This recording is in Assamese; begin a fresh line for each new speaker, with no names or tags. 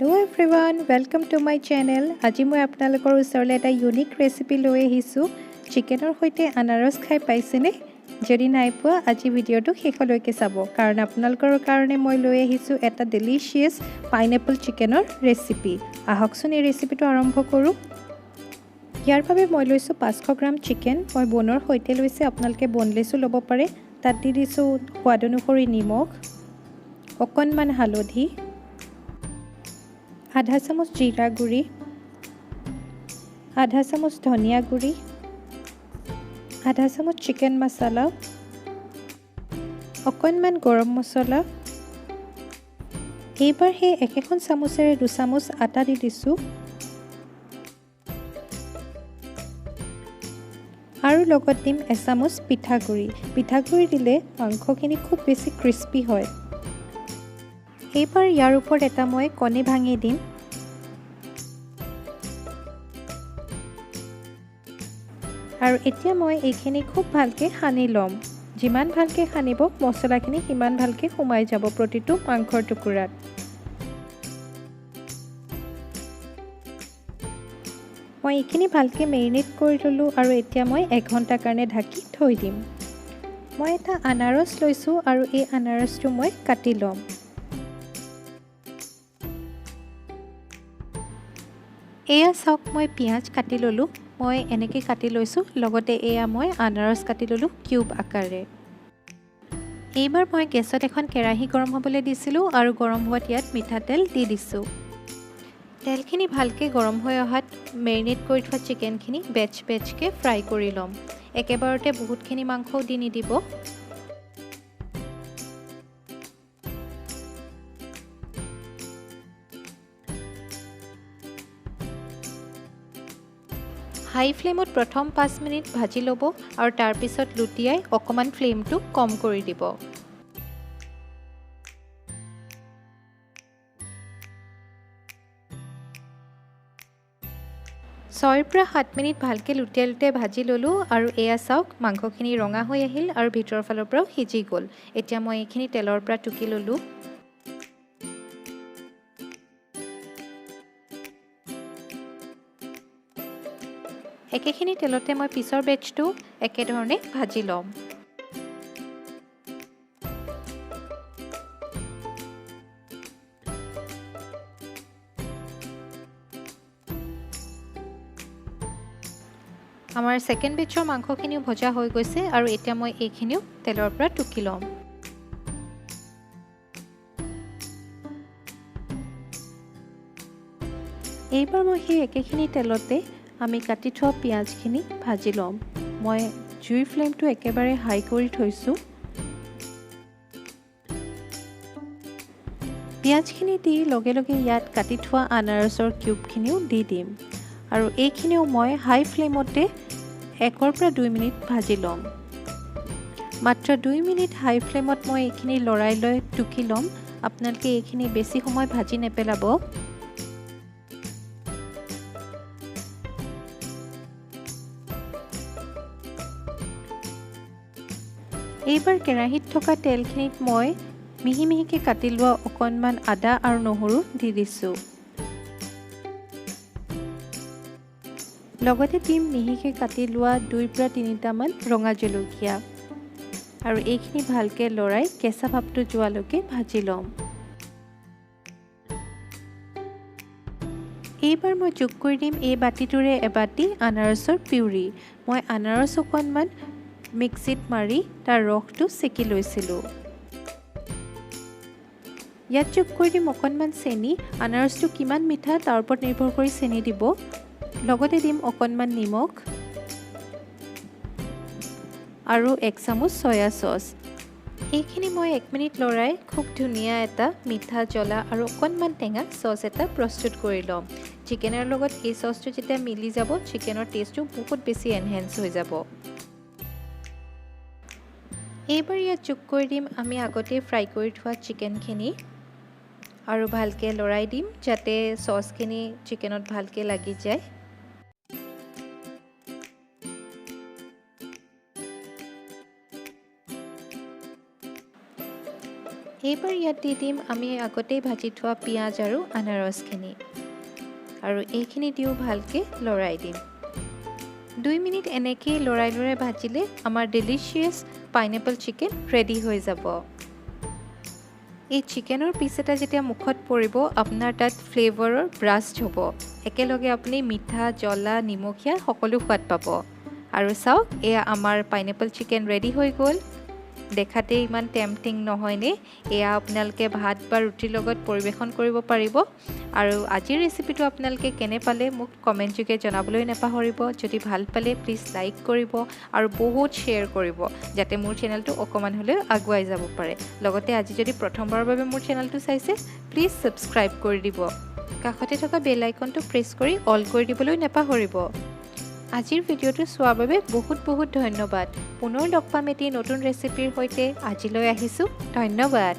Hello everyone, welcome to my channel. আজি মই আপোনালোকৰ ওচৰলৈ এটা ইউনিক ৰেচিপি লৈ আহিছোঁ। চিকেনৰ সৈতে আনাৰস খাই পাইছেনে? যদি নাই পোৱা, আজি ভিডিঅ'টো শেষলৈকে চাব, কাৰণ আপোনালোকৰ কাৰণে মই লৈ আহিছোঁ এটা ডেলিচিয়াছ পাইনএপল চিকেনৰ ৰেচিপি। আহকচোন এই ৰেচিপিটো আৰম্ভ কৰোঁ। ইয়াৰ বাবে মই লৈছোঁ 500 গ্ৰাম চিকেন। মই বনৰ সৈতে লৈছোঁ, আপোনালোকে বনলেছো ল'ব পাৰে। তাত দি দিছোঁ সোৱাদ অনুসৰি নিমখ, অকণমান হালধি, আধা চামুচ জিৰা গুড়ি, আধা চামুচ ধনিয়া গুড়ি, আধা চামুচ চিকেন মছলা, অকণমান গৰম মছলা। এইবাৰ সেই একেখন চামুচেৰে 2 চামুচ আটা দি দিছোঁ আৰু লগত দিম এচামুচ পিঠাগুড়ি। পিঠাগুড়ি দিলে মাংসখিনি খুব বেছি ক্ৰিস্পি হয়। এইবাৰ ইয়াৰ ওপৰত এটা মই কণী ভাঙি দিম। আৰু এতিয়া মই এইখিনি খুব ভালকৈ সানি ল'ম। যিমান ভালকৈ সানিব, মছলাখিনি সিমান ভালকৈ সোমাই যাব প্ৰতিটো মাংসৰ টুকুৰাত। মই এইখিনি ভালকৈ মেৰিনেট কৰি ল'লোঁ আৰু এতিয়া মই 1 ঘণ্টাৰ কাৰণে ঢাকি থৈ দিম। মই এটা আনাৰস লৈছোঁ আৰু এই আনাৰসটো মই কাটি ল'ম। এয়া চাওক, মই পিঁয়াজ কাটি ল'লোঁ। মই এনেকৈ কাটি লৈছোঁ। লগতে এয়া মই আনাৰস কাটি ল'লোঁ কিউব আকাৰে। এইবাৰ মই গেছত এখন কেৰাহী গৰম হ'বলৈ দিছিলোঁ আৰু গৰম হোৱাত ইয়াত মিঠাতেল দি দিছোঁ। তেলখিনি ভালকৈ গৰম হৈ অহাত মেৰিনেট কৰি থোৱা চিকেনখিনি বেচ বেচকৈ ফ্ৰাই কৰি ল'ম। একেবাৰতে বহুতখিনি মাংসও দি নিদিব। হাই ফ্লেমত প্ৰথম 5 মিনিট ভাজি ল'ব আৰু তাৰপিছত লুটিয়াই অকণমান ফ্লেমটো কম কৰি দিব। ছয়ৰ পৰা 7 মিনিট ভালকৈ লুটিয়াই লুটিয়াই ভাজি ল'লোঁ আৰু এয়া চাওক, মাংসখিনি ৰঙা হৈ আহিল আৰু ভিতৰৰ ফালৰ পৰাও সিজি গ'ল। এতিয়া মই এইখিনি তেলৰ পৰা টুকি ল'লোঁ। একেখিনি তেলতে মই পিছৰ বেটছটো একেধৰণে ভাজি ল'ম। আমাৰ ছেকেণ্ড বেটছৰ মাংসখিনিও ভজা হৈ গৈছে আৰু এতিয়া মই এইখিনিও তেলৰ পৰা টুকি ল'ম। এইবাৰ মই সেই একেখিনি তেলতে আমি কাটি থোৱা পিঁয়াজখিনি ভাজি ল'ম। মই জুইৰ ফ্লেমটো একেবাৰে হাই কৰি থৈছোঁ। পিঁয়াজখিনি দি লগে লগে ইয়াত কাটি থোৱা আনাৰসৰ কিউবখিনিও দি দিম আৰু এইখিনিও মই হাই ফ্লেমতে 1ৰ পৰা 2 মিনিট ভাজি ল'ম। মাত্ৰ 2 মিনিট হাই ফ্লেমত মই এইখিনি লৰাই লৈ টুকি ল'ম। আপোনালোকে এইখিনি বেছি সময় ভাজি নেপেলাব। এইবাৰ কেৰাহীত থকা তেলখিনিত মই মিহি মিহিকৈ কাটি লোৱা অকণমান আদা আৰু নহৰু দি দিছোঁ। লগতে দিম মিহিকৈ কাটি লোৱা 2ৰ পৰা 3টামান ৰঙা জলকীয়া আৰু এইখিনি ভালকৈ লৰাই কেঁচা ভাৱটো যোৱালৈকে ভাজি ল'ম। এইবাৰ মই যোগ কৰি দিম এই বাতিটোৰে এবাতি আনাৰসৰ পিউৰি। মই আনাৰস অকণমান মিক্সিত মাৰি তাৰ ৰসটো চেকি লৈছিলোঁ। ইয়াত যোগ কৰি দিম অকণমান চেনি। আনাৰসটো কিমান মিঠা তাৰ ওপৰত নিৰ্ভৰ কৰি চেনি দিব। লগতে দিম অকণমান নিমখ আৰু 1 চামুচ চয়া চচ। এইখিনি মই 1 মিনিট লৰাই খুব ধুনীয়া এটা মিঠা, জ্বলা আৰু অকণমান টেঙা চচ এটা প্ৰস্তুত কৰি ল'ম। চিকেনৰ লগত এই চচটো যেতিয়া মিলি যাব, চিকেনৰ টেষ্টটো বহুত বেছি এনহেঞ্চ হৈ যাব। এইবাৰ ইয়াত যোগ কৰি দিম আমি আগতেই ফ্ৰাই কৰি থোৱা চিকেনখিনি আৰু ভালকৈ লৰাই দিম যাতে চচখিনি চিকেনত ভালকৈ লাগি যায়। এইবাৰ ইয়াত দি দিম আমি আগতেই ভাজি থোৱা পিঁয়াজ আৰু আনাৰসখিনি আৰু এইখিনি দিও ভালকৈ লৰাই দিম। 2 মিনিট এনেকৈয়ে লৰাই লৰাই ভাজিলে আমাৰ ডেলিচিয়াছ পাইনএপল চিকেন ৰেডি হৈ যাব। এই চিকেনৰ পিচ এটা যেতিয়া মুখত পৰিব আপোনাৰ তাত ফ্লেভাৰৰ ব্ৰাষ্ট হ'ব। একেলগে আপুনি মিঠা, জ্বলা, নিমখীয়া সকলো সোৱাদ পাব। আৰু চাওক, এয়া আমাৰ পাইনএপল চিকেন ৰেডি হৈ গ'ল। দেখাতেই ইমান টেম্পটিং নহয়নে? এয়া আপোনালোকে ভাত বা ৰুটিৰ লগত পৰিৱেশন কৰিব পাৰিব। আৰু আজিৰ ৰেচিপিটো আপোনালোকে কেনে পালে মোক কমেণ্ট যোগে জনাবলৈ নাপাহৰিব। যদি ভাল পালে প্লিজ লাইক কৰিব আৰু বহুত শ্বেয়াৰ কৰিব, যাতে মোৰ চেনেলটো অকণমান হ'লেও আগুৱাই যাব পাৰে। লগতে আজি যদি প্ৰথমবাৰৰ বাবে মোৰ চেনেলটো চাইছে, প্লিজ ছাবস্ক্ৰাইব কৰি দিব। কাষতে থকা বেল আইকনটো প্ৰেছ কৰি অল কৰি দিবলৈ নাপাহৰিব। আজিৰ ভিডিঅ'টো চোৱাৰ বাবে বহুত বহুত ধন্যবাদ। পুনৰ লগ পাম এটি নতুন ৰেচিপিৰ সৈতে। আজিলৈ আহিছোঁ, ধন্যবাদ।